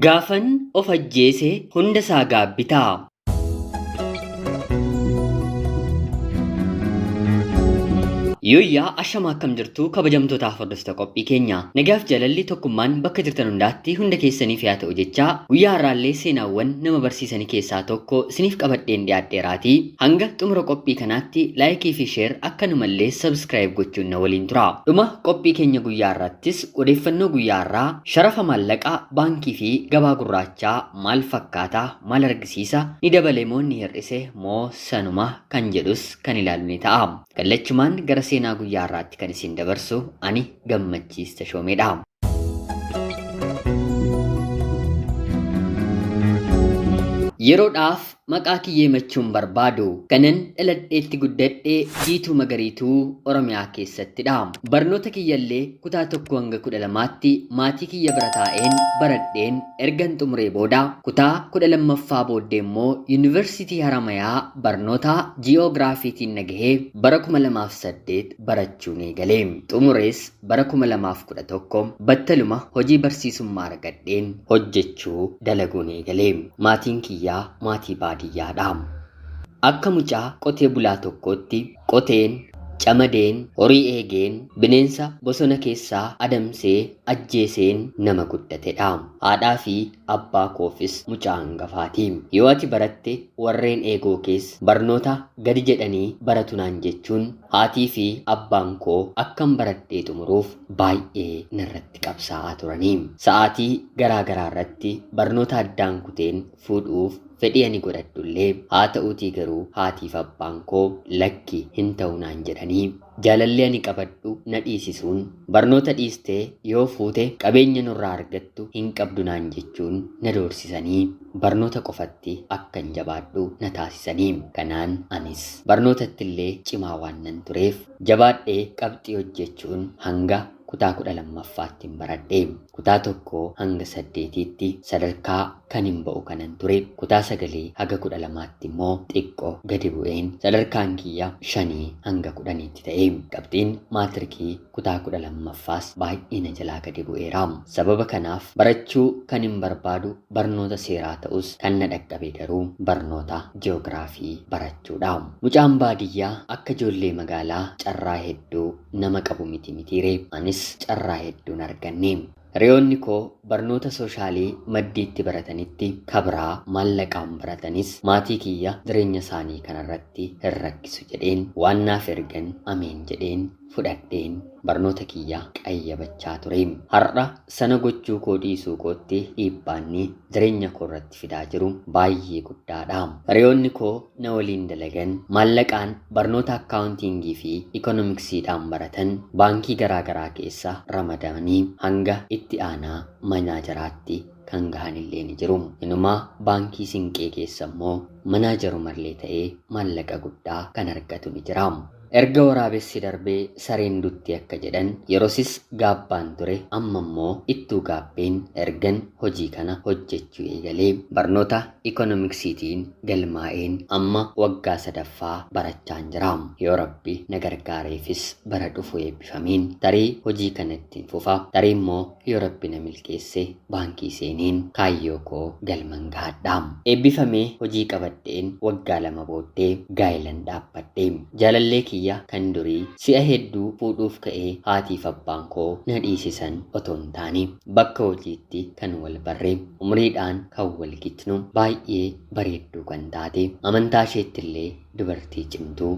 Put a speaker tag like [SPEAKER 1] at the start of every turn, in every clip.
[SPEAKER 1] Gaafan of ajjeese hunda isaa gaabbitaa. Yooyyaa ashama akkam jirtu kabajamtootaaf hordoftoota qophii keenya. Nagaaf jaalalli tokkummaan bakka jirtan hundaatti hunda keessaniif yaa ta'u jechaa guyyaa har'aallee seenaawwan nama barsiisanii keessaa tokko isiniif qabadheen dhiyaadheeraatii hanga xumura qophii kanaatti laayikii fi sheer akkanumallee sabskiraayib gochuun na waliin tura. Dhuma qophii keenya guyyaa har'aattis odeeffannoo guyyaa har'aa sharafa maallaqaa baankii fi gabaa gurraachaa maal fakkaata maal argisiisa ni dabale moo ni hir'ise moo sanuma kan jedhus kan ilaalu ni ta'a. Kallachumaan gara seenaa guyyaa har'aatti kan isin dabarsu ani Gammachiis Tashoomeedha. Yeroodhaaf maqaa kiyyee himachuun barbaadu. Kanan dhaladheetti guddadhe Jiituu Magariituu Oromiyaa keessattidha. Barnoota kiyyallee kutaa 1 hanga 12tti maatii kiyya bira taa'een baradheen ergan xumuree booda kutaa 12ffaa booddee immoo Yuunivarsiitii Haramayaa barnoota Ji'oogiraafiitiin na gahee bara 2008 barachuun eegale. Xumurees bara 2011 battaluma hojii barsiisummaa argadheen hojjechuu dalaguun eegale. Maatiin kiyyaa maatii baadiyyaadha. Akka mucaa qotee bulaa tokkootti qoteen, camadeen, horii eegeen, bineensa bosona keessaa adamsee ajjeeseen nama guddatedha. Haadhaa fi abbaa koofis mucaa hangafaati. Yoo ati baratte warreen eegoo kees barnoota gadi jedhanii baratu naan jechuun haatii fi abbaan koo akkan baradhee xumuruuf baay'ee narratti qabsaa'aa turani. Sa'aatii garaa garaa irratti barnoota addaan kuteen fuudhuuf fedhii ani godhadhullee haa ta'uutii garuu haatiif abbaan koo lakki hin ta'u naan jedhanii jaalallee ani qabadhu na dhiisisuun barnoota dhiistee yoo fuute qabeenya nurraa argattu hin qabdu naan jechuun na doorsisanii barnoota qofatti akkan jabaadhu na taasisanii. Kanaan anis barnootattillee cimaa waan nan tureef jabaadhee qabxii hojjechuun hanga kutaa 12ffaattin baradhe. Kutaa 1 hanga 8tti sadarkaa kanin ba'u kanan ture. Kutaa 9 haga 12tti immoo xiqqo gadi bu'een sadarkaan kiyya 5 hanga 10tti ta'e. Qabxiin maatirikii kutaa 12ffaas baay'ee na jalaa gadi bu'eera. Sababa kanaaf barachuu kanin barbaadu barnoota seeraa ta'us kan na dhaqqabe garuu barnoota ji'oogiraafii barachuudha. Mucaan baadiyyaa akka ijoollee magaalaa carraa hedduu nama qabu miti mitiiree? Anis carraa hedduun arganne. Hiriyoonni koo barnoota sooshaalii maddiitti baratanitti kabraa maallaqaan baratanis maatii kiyya jireenya isaanii kanarratti hin rakkisu jedheen waan naaf ergan ameen jedheen fudhadheen barnoota kiyya qayyabachaa ture. Har'a sana gochuu koo dhiisuu kootti dhiibbaanni jireenya koo irratti fidaa jiru baay'ee guddaadha. Hiriyoonni koo na waliin dalagan maallaqaan barnoota akkaawuntiingii fi ikonomiksiidhaan baratan baankii garaa garaa keessa ramadamanii hanga itti aanaa manaajaraatti kan gahanillee ni jiru. Inumaa baankii Sinqee keessa immoo manaajarumallee ta'ee maallaqa guddaa kan argatu ni jira. Erga waraabessi darbee sareen dutti akka jedhan yerosis gaabbaan ture amma immoo ittuu gaabbeen ergan hojii kana hojjechuu eegalee barnoota ikonomiksiitiin galmaa'een amma waggaa sadaffaa barachaan jira. Yoo Rabbi na gargaareefis bara dhufu eebbifameen tarii hojii kana ittiin fufa tarii immoo yoo Rabbi na milkeesse baankii seeneen kaayyoo koo galman gahadha. Eebbifamee hojii qabadheen waggaa 2 booddee gaa'ilan dhaabbadhe. Jaalallee kiyya kan durii si'a hedduu fuudhuuf ka'ee haatiif abbaan koo na dhiisisan otoo hin taane bakka hojiitti kan wal barre umriidhaan kan wal gitnu baay'ee bareedduu kan taate amantaa isheettillee dubartii cimtuu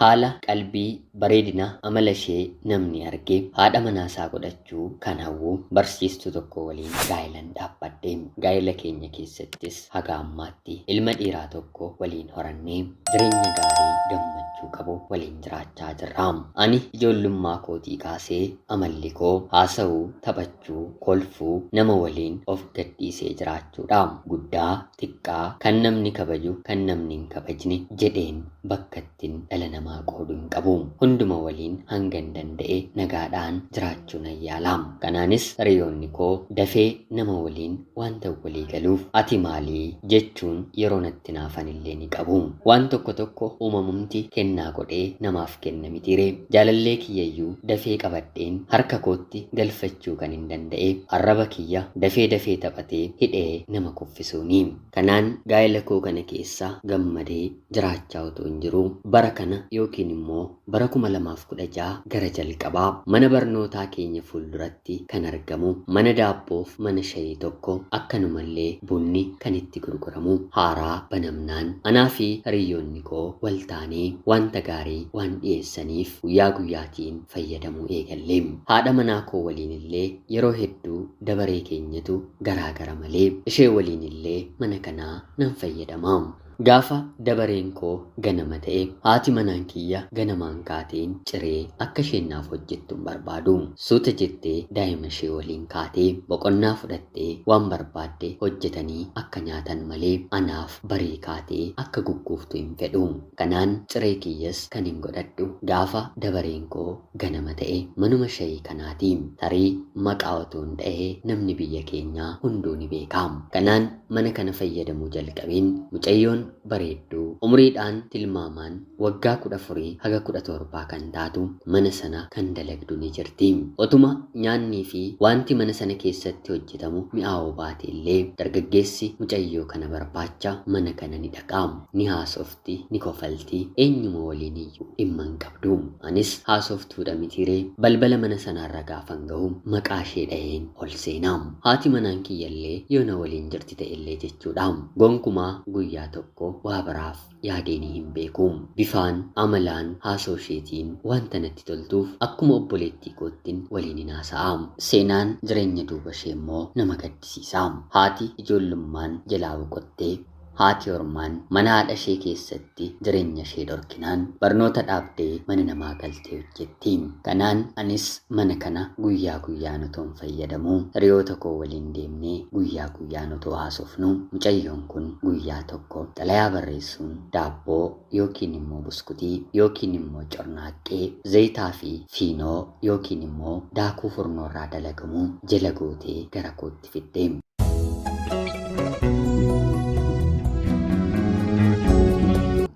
[SPEAKER 1] haala qalbii bareedina amala ishee namni arge haadha manaasaa godhachuu kan hawwu barsiistuu tokko waliin gaa'ilan dhaabbadhe. Gaa'ila keenya keessattis haga ammaatti ilma dhiiraa tokko waliin horannee jireenya gaarii gammachuu qabu waliin jiraachaa jirra. Ani ijoollummaa kootii kaasee amalli koo haasa'uu, taphachuu, kolfuu, nama waliin of gadhiisee jiraachuudha. Guddaa, xiqqaa, kan namni kabaju, kan namni hin kabajne jedheen bakkattin dhala namaa qoodu hin qabu. Hunduma waliin hangan danda'e nagaadhaan jiraachuu nan yaala. Kanaanis hiriyoonni koo dafee nama waliin wanta walii galuuf ati maalii jechuun yeroo natti naafan illee ni qabu. Waan tokko tokko uumamumti kennaa godhee namaaf kenna mitiire. Jaalallee kiyyayyuu dafee qabadheen harka kootti galfachuu kan hin danda'e arraba kiyya dafee dafee taphatee hidhee nama kuffisuuni. Kanaan gaa'ela koo kana keessa gammadee jiraachaa otoo hin jiru bara kana yookiin immoo bara 2016 gara jalqabaa mana barnootaa keenya fuulduratti kan argamu mana daabboof mana shayii tokko akkanumallee bunni kan itti gurguramu haaraa banamnaan anaa fi hiriyoonni koo wal taanee wanta gaarii waan dhiyeessaniif guyyaa guyyaatiin fayyadamuu eegalle. Haadha manaa koo waliin illee yeroo hedduu dabaree keenyatu garaagara malee ishee waliin illee mana kanaa nan fayyadama. Gaafa dabareen koo ganama ta'e haati manaan kiyya ganamaan kaateen ciree akka isheen naaf hojjettu hin barbaadu. Suuta jettee daa'ima ishee waliin kaatee boqonnaa fudhattee waan barbaadde hojjetanii akka nyaatan malee anaaf barii kaatee akka gugguuftu hin fedhu. Kanaan ciree kiyyas kan hin godhadhu gaafa dabareen koo ganama ta'e manuma shayii kanaati. Tarii maqaa otoo hin dha'ee namni biyya keenyaa hunduu ni beeka. Kanaan mana kana fayyadamuu jalqabeen mucayyoon bareedduu umriidhaan tilmaamaan waggaa 14 haga 17 kan taatu mana sana kan dalagdu ni jirti. Otuma nyaannii fi wanti mana sana keessatti hojjetamu mi'aawuu baate illee dargaggeessi mucayyoo kana barbaacha mana kana ni dhaqa. Ni haasofti, ni kofalti, eenyuma waliin iyyuu dhimma hin qabdu. Anis haasoftuudha mitiiree balbala mana sanaarra gaafan gahu maqaa ishee dhaheen ol seenaa. Haati manaan kiyyallee yoo na waliin jirti ta'ellee jechuudha. Gonkumaa guyyaa tokko waa biraaf yaadeenii hin beeku. Bifaan, amalaan, haasoo isheetiin wanta natti toltuuf akkuma obboleettii koottiin waliin hin haasa'a. Seenaan jireenya duuba ishee immoo nama gaddisiisa. Haati ijoollummaan jalaa boqottee haati ormaan mana haadha ishee keessatti jireenya ishee dhorkinaan barnoota dhaabdee mana namaa galtee hojjetti. Kanaan anis mana kana guyyaa guyyaan otoo hin fayyadamuu hiriyoota koo waliin deemnee guyyaa guyyaan otoo haasofnu mucayyoon kun guyyaa tokko xalayaa barreessuun daabboo yookiin immoo buskutii yookiin immoo cornaaqqee zayitaa fi fiinoo yookiin immoo daakuu furnoorraa dalagamu jala gootee gara kootti fidde.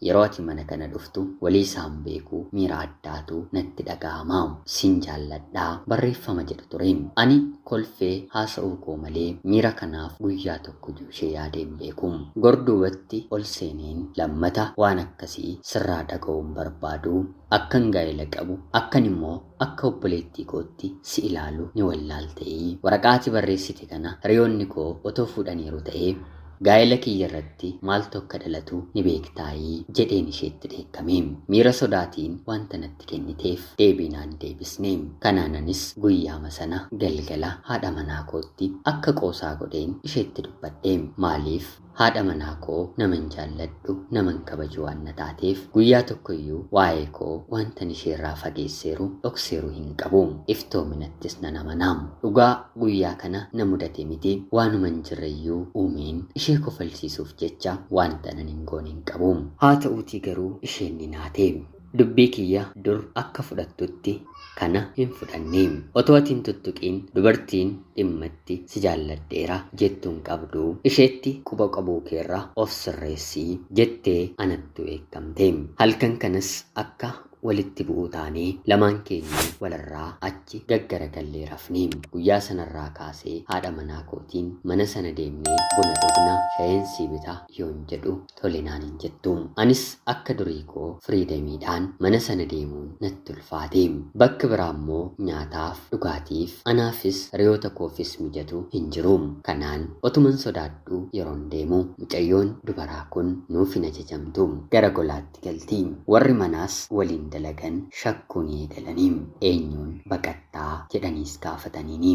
[SPEAKER 1] Yeroo ati mana kana dhuftu walii isaan beekuu miira addaatu natti dhaga'ama. Sin jaalladhaa barreeffama jedhu ture. Ani kolfee haasa'uu koo malee miira kanaaf guyyaa tokko ishee yaadee hin beeku. Gorduubatti ol seeneen lammata waan akkasii sirraa dhaga'uun barbaadu akkan gaa'ela qabu akkan immoo akka obboleettii kootti si ilaalu ni wallaaltee. Waraqaa ati barreessite kana hiriyoonni koo otoo fuudhaniiru ta'ee gaa'ela kiyya irratti maaltu akka dhalatu ni beektaayii jedheen isheetti dheekkame. Miira sodaatiin wanta natti kenniteef deebii naan deebisne. Kanaananis guyyaama sana galgala haadha manaa kootti akka qoosaa godheen isheetti dubbadhe. Maaliif haadha manaa koo naman jaalladhu naman kabaju waan na taateef guyyaa tokkoyyuu waa'ee koo wantan isheerraa fageesseeru dhokseeru hin qabu. Iftoominattis nan amanaa. Dhugaa guyyaa kana na mudate miti waanuma hin jirreyyuu uumeen ishee kofalsiisuuf jecha wanta nan hin goone hin qabu. Haa ta'uutii garuu isheen ni naate. Dubbii kiyya dur akka fudhattutti kana hin fudhanne. Otoo ati hin tuttuqiin dubartiin dhimmatti si jaalladheera jettuun qabdu isheetti quba qabuu keerra of sirreessii jettee anattu eeggamte. Halkan kanas akka walitti bu'uu taanee lamaan keenya walarraa achi gaggaragallee rafne. Guyyaa sanarraa kaasee haadha manaa kootiin mana sana deemnee buna dhugna shayeensii bitaa yoon jedhu tole naan hin jettu. Anis akka durii koo firiidamiidhaan mana sana deemuun natti ulfaate. Bakki biraa immoo nyaataaf dhugaatiif anaafis hiriyoota koofis mijatu hin jiru. Kanaan otuman sodaadhu yeroon deemu mucayyoon dubaraa kun nuuf hin ajajamtu. Gara golaatti galti. Warri manaas waliin dalagan shakkuu ni eegalanii. Eenyuun baqattaa jedhaniis gaafataniini.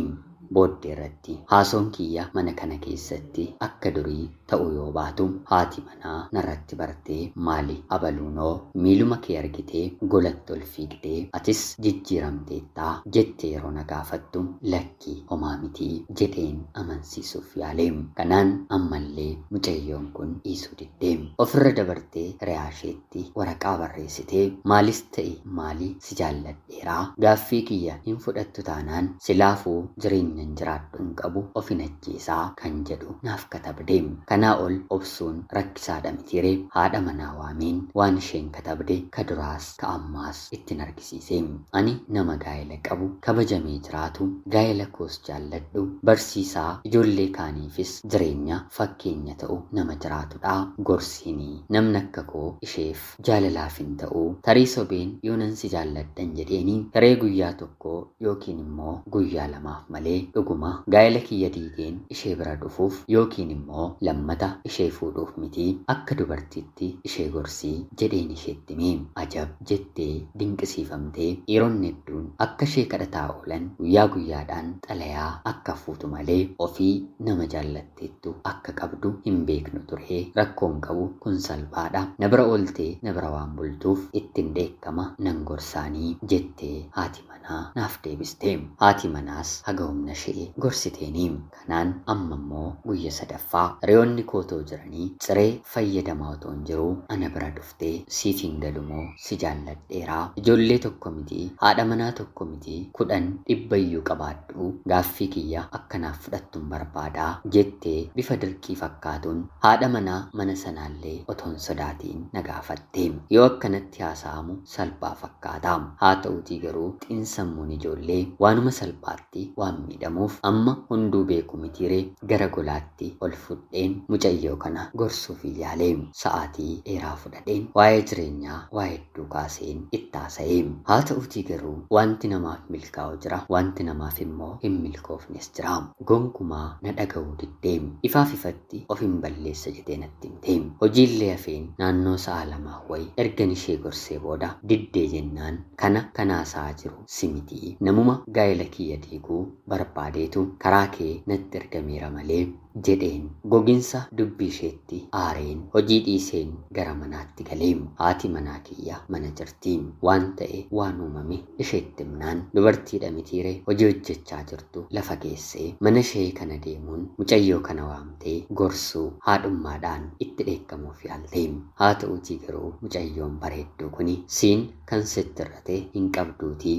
[SPEAKER 1] Booddee irratti haasoon kiyya mana kana keessatti akka durii ta'uu yoo baatu, haati manaa narratti bartee maali abaluunoo miiluma kee argitee golatti ol fiigdee atis jijjiiramteettaa jettee yeroo na gaafattu, lakkii homaa mitii jedheen amansiisuuf yaaleem. Kanaan ammallee mucayyoon kun dhiisuu diddeem. Ofirra dabartee hiriyaa isheetti waraqaa barreessitee, maalis ta'e maali si jaalladheeraa, gaaffii kiyya hin fudhattu taanaan silaafuu jireenyan jiraadhu hin qabu, ofin ajjeesaa kan jedhu naaf katabdeem. Kanaa ol obsuun rakkisaadha mitiiree? Haadha manaa waameen waan isheen katabde ka duraas ka ammaas ittiin argisiiseem. Ani nama gaa'ela qabu, kabajamee jiraatu, gaa'ela koos jaalladhu, barsiisaa, ijoollee kaaniifis jireenya fakkeenya ta'u nama jiraatudha. Gorsiinii namni akka koo isheef jaalalaaf hin ta'u. Tarii sobeen yoonan si jaalladhan jedheeni hiree guyyaa tokko yookiin immoo guyyaa lamaaf malee dhuguma gaa'ela kiyya diigeen ishee bira dhufuuf yookiin immoo lammata ishee fuudhuuf miti, akka dubartiitti ishee gorsii jedheen isheetti hime. Ajab jettee dinqisiifamtee, dhiironni hedduun akka ishee kadhataa oolan, guyyaa guyyaadhaan xalayaa akka fuutu malee ofii nama jaallatteettu akka qabdu hin beeknu ture. Rakkoon qabu kun salphaadha. Na bira ooltee na bira waan bultuuf ittiin dheekkama, nan gorsaanii jettee haati manaa naaf deebiste. Haati manaas haga humna ishee gorsiteeni. Kanaan amma immoo guyya sadaffaa hiriyoonni kootoo jiranii ciree fayyadamaa otoo hin jiruu ana bira dhuftee, siif hin galumoo, si jaalladheeraa, ijoollee tokko miti, haadha manaa tokko miti, 10 dhibbayyuu qabaadhu, gaaffii kiyya akkanaaf fudhattuun barbaadaa jettee bifa dirqii fakkaatuun haadha manaa mana sanaallee otoo hin sodaatiin na gaafatte. Yoo akkanatti haasa'amu salphaa fakkaata. Haa ta'uutii garuu xiinsammuun ijoollee waanuma salphaatti waan miidhamuuf, amma hunduu beeku mitiiree, gara golaatti ol fudheen mucayyoo kana gorsuuf yaale. Sa'aatii dheeraa fudhadheen waa'ee jireenyaa waa hedduu kaaseen itti haasa'e. Haa ta'uutii garuu wanti namaaf milkaa'u jira, wanti namaaf immoo hin milkoofnes jira. Gonkumaa na dhaga'uu diddeem. Ifaaf ifatti of hin balleessa jedhee natti himte. Hojiillee hafeen naannoo sa'a 2 wayi ergan ishee gorsee booda, diddee jennaan kana kanaasaa jiru si miti, namuma gaa'ela kiyya diiguu barbaadeetu karaa kee natti ergameera malee jedheen. Goginsa dubbii isheetti aareen hojii dhiiseen gara manaatti galee. Haati manaa kiyya mana jirti. Waan ta'e, waan uumame isheetti himnaan, dubartiidha mitiire, hojii hojjechaa jirtu lafa geessee mana ishee kana deemuun mucayyoo kana waamtee gorsuu, haadhummaadhaan itti dheekkamuuf yaalte. Haa ta'uutii garuu mucayyoon bareedduu kuni siin kan sitti irrate hin qabduutii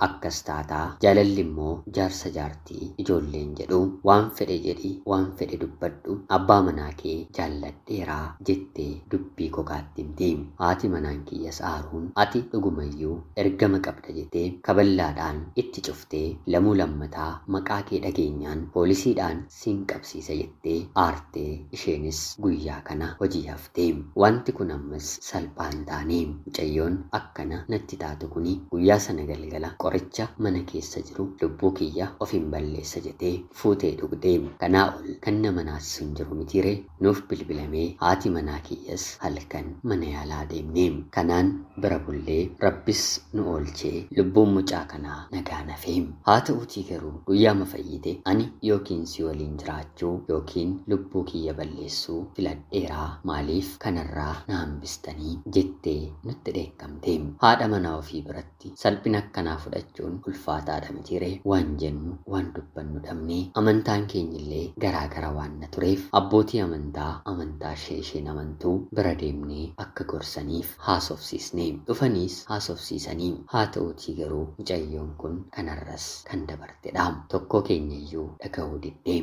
[SPEAKER 1] akkas taataa, jaalalli immoo jaarsa jaartii ijoolleen jedhu, waan fedhe jedhi, waan fedhe dubbadhu, abbaa manaa kee jaalladheeraa jettee dubbii gogaatti himti. Haati manaan kiyyas aaruun ati dhugumayyuu ergama qabda jettee kaballaadhaan itti cuftee, lamuu lammataa maqaa kee dhageenyaan poolisiidhaan siin qabsiisa jettee aartee isheenis guyyaa kana hojii haftee. Wanti kun ammas salphaa hin taane. Mucayyoon akkana natti taatu kuni guyyaa sana galgala qoricha mana keessa jiru lubbuu kiyya of hin balleessa jettee fuutee dhugdee. Kanaa ol kan nama naasisu hin jiru mitiire? Nuuf bilbilamee haati manaa kiyyas halkan mana yaalaa deemne. Kanaan bira bullee rabbis nu oolchee lubbuun mucaa kanaa nagaa nafee. Haa ta'uutii garuu guyyaama fayyite, ani yookiin si waliin jiraachuu yookiin lubbuu kiyya balleessuu filadheeraa, maaliif kanarraa na hambistanii jettee nutti dheekkamte. Haadha manaa ofii biratti salphina akkanaa fudhachuun ulfaataadha mitiire? Waan jennu, waan dubbannu dhabnee, amantaan keenyillee garaa gara waan na tureef, abbootii amantaa amantaa ishee isheen amantuu bira deemnee akka gorsaniif haasofsiisne. Dhufaniis haasofsiisanii. Haa ta'uutii garuu mucayyoon kun kanarras kan dabartedha. Tokkoo keenyayyuu dhaga'uu diddee.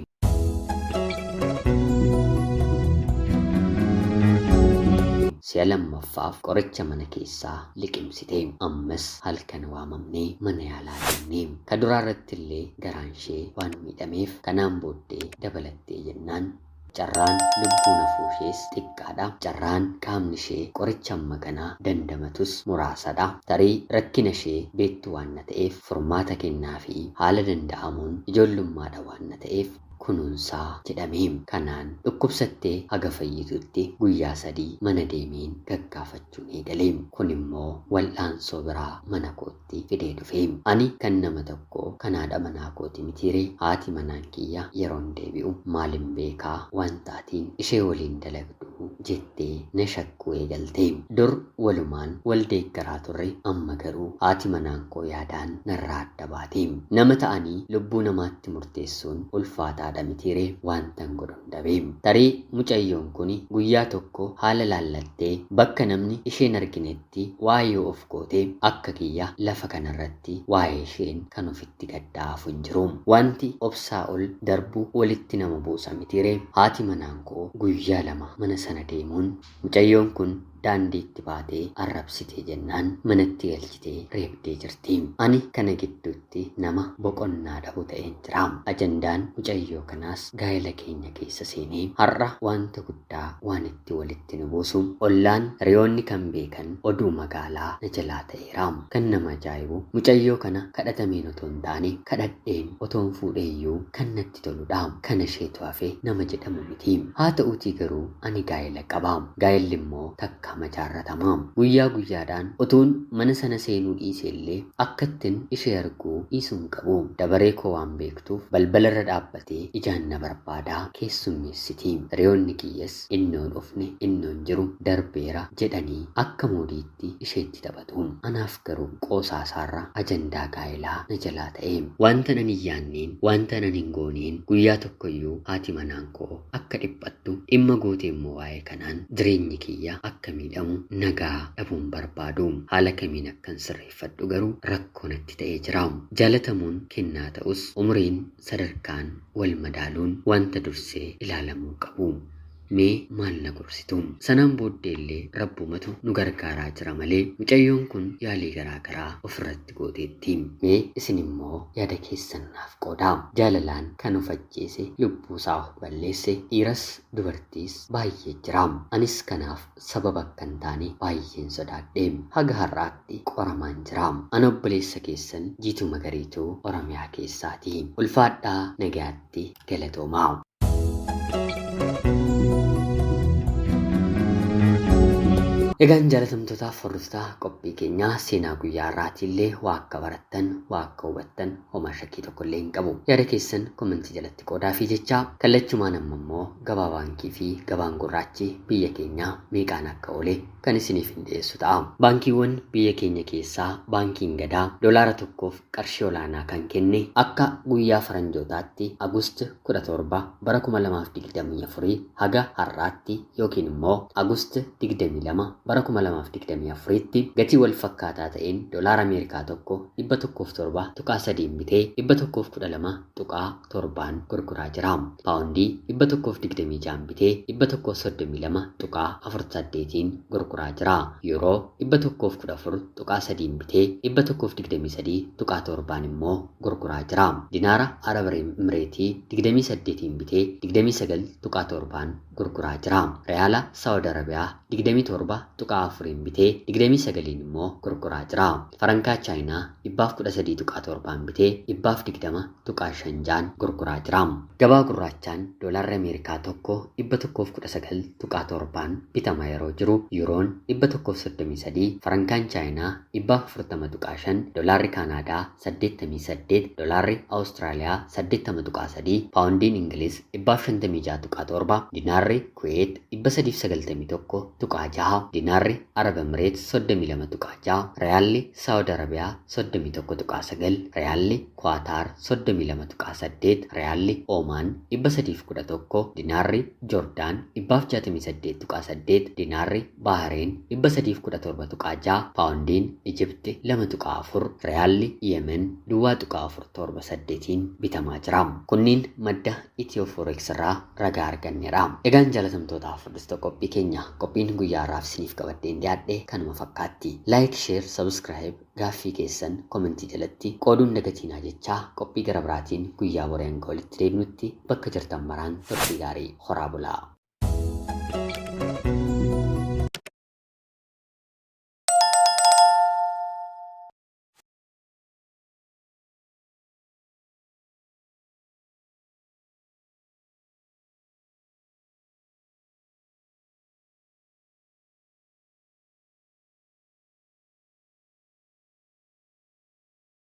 [SPEAKER 1] Si'a lammaffaaf qoricha mana keessaa liqimsite. Ammas halkan waamamnee mana yaalaa deemne. Ka duraa irratti illee garaan ishee waan miidhameef, kanaan booddee dabalattee jennaan carraan lubbuun hafuu ishees xiqqaadha. Carraan qaamni ishee qoricha amma kanaa dandamatus muraasadha. Tarii rakkina ishee beektu waan na ta'eef furmaata kennaa fi haala danda'amuun, ijoollummaadha waan na ta'eef kunuunsaa jedhame. Kanaan dhukkubsattee haga fayyitutti guyyaa 3 mana deemeen gaggaafachuun eegale. Kun immoo wal'aansoo biraa mana kootti fidee dhufe. Ani kan nama tokko kan haadha manaa kooti mitiire. Haati manaan kiyya yeroon deebi'u maalin beekaa waan taatiin ishee waliin dalagdu jettee na shakkuu eegalte. Dur walumaan wal deeggaraa turre, amma garuu haati manaan koo yaadaan narraa adda baate. Nama ta'anii lubbuu namaatti murteessuun ulfaataadha mitiire? Wantan godhu dhabe. Tarii mucayyoon kun guyyaa tokko haala laallattee bakka namni isheen arginetti waa'ee of goote akka kiyya lafa kanarratti waa'ee isheen kan ofitti gaddaafu hin jiru. Wanti obsaa ol darbu walitti nama buusa mitiire? Haati manaan koo guyyaa 2 mana sana deemuun mucayyoon kun daandiitti baatee arrabsitee jennaan manatti galchitee reebdee jirti. Ani kana gidduutti nama boqonnaa dhabu ta'een jira. Ajandaan mucayyoo kanaas gaa'ela keenya keessa seenee har'a wanta guddaa waan itti walitti nu buusu ollaan hiriyoonni kan beekan oduu magaalaa na jalaa ta'eera. Kan nama ajaa'ibu mucayyoo kana kadhatameen otoo hin taane kadhadheen otoon fuudheeyyuu kan natti toludha. Kana isheetu hafe nama jedhamu miti. Haa ta'uutii garuu ani gaa'ela qaba. Gaa'elli immoo takka majaarratama. Guyyaa guyyaadhaan otoon mana sana seenuu dhiise illee akkattin ishee arguu dhiisuu hin qabu. Dabaree koo waan beektuuf balbalarra dhaabbatee ijaan na barbaadaa keessummeessiti. Hiriyoonni kiyyas innoon dhufne innoon jiru darbeera jedhanii akka moodiitti isheetti taphatu. Anaaf garuu qoosaa isaarra ajandaa gaa'elaa na jalaa ta'e. Wanta nan hin yaanneen, wanta nan hin gooneen guyyaa tokkoyyuu haati manaan koo akka dhiphattu dhimma gootee immoo waa'ee kanaan jireenyi kiyya akka miidhamu nagaa dhabuun barbaadu. Haala kamiin akkan sirreeffadhu garuu rakkoo natti ta'ee jira. Jaalatamuun kennaa ta'us umriin sadarkaan wal madaaluun wanta dursee ilaalamuu qabu. Mee maal na gorsitu? Sanaan booddee illee rabbumatu nu gargaaraa jira malee mucayyoon kun yaalii garaa garaa ofirratti gooteetti. Mee isin immoo yaada keessan naaf qoodaa. Jaalalaan kan of ajjeese, lubbuusaa of balleesse dhiiras dubartiis baay'ee jira. Anis kanaaf sababa akka hin taane baay'een sodaadhe. Haga har'aatti qoramaan jira. Ana obboleessa keessan Jiituu Magariituu Oromiyaa keessaati. Ulfaadhaa, nagayaatti, galatoomaa. Egaan jaalatamtootaaf hordoftoota qophii keenyaa seenaa guyyaa har'aatii illee waa akka barattan, waa akka hubattan homaa shakkii tokko illee hin qabu. Yaada keessan komentii jalatti qoodaa fi jechaa kallachumaan amma immoo gabaa baankii fi gabaan gurraachi biyya keenyaa meeqaan akka oole kan isiniif hin dhiyeessu ta'a. Baankiiwwan biyya keenya keessaa baankiin Gadaa doolaara tokkoof qarshii olaanaa kan kenne akka guyyaa faranjootaatti Agust 17 bara 2024 haga har'aatti yookiin immoo Agust 22 bara 2024tti gatii wal fakkaataa ta'een doolaara Ameerikaa tokko 107.3 bitee 112.7 gurguraa jira. Paawundii 126 bitee 132.48 gurguraa jira. Yuuroo 114.3 bitee 123.7 immoo gurguraa jira. Dinaara Arab Emireetii 28 bitee 29.7 gurguraa jira. Riyaala Saawud Arabiyaa 27.4 bitee 29 immoo gurguraa jira. Farankaa Chaayinaa 113.7 bitee 120.56 gurguraa jira. Gabaa gurraachaan doolaarri Ameerikaa tokko 119.7 bitama yeroo jiru yuuroon 133, farankaan Chaayinaa 140.5, doolaarri Kaanaadaa 88, doolaarri Awustiraaliyaa 80.3, paawundiin Ingiliz 156.7, dinaarri Kuweet 391.6, dinaarri Arab Emireet 32.6, riyaalli Saawud Arabiyaa 31.9, riyaalli Kuwaataar 32.8, riyaalli Oomaan 311, dinaarri Joordaan 168.8, dinaarri Bahareen 317.6, paawundiin Ijipti 2.4, riyaalli Yemen 0.478 bitamaa jira. Kunniin madda Itiyoo Forex irraa ragaa arganneedha. Egaan jaalatamtootaaf hordoftoota qophii keenya, qophiin guyyaa har'aaf isiniif qabadheen dhiyaadhe kanuma fakkaatti. Like, share, subscribe, gaaffii keessan komentii jalatti qooduun dagatiinaa jechaa qophii gara biraatiin guyyaa boree hanga walitti deebinutti bakka jirtan maraan turtii gaarii horaa bulaa.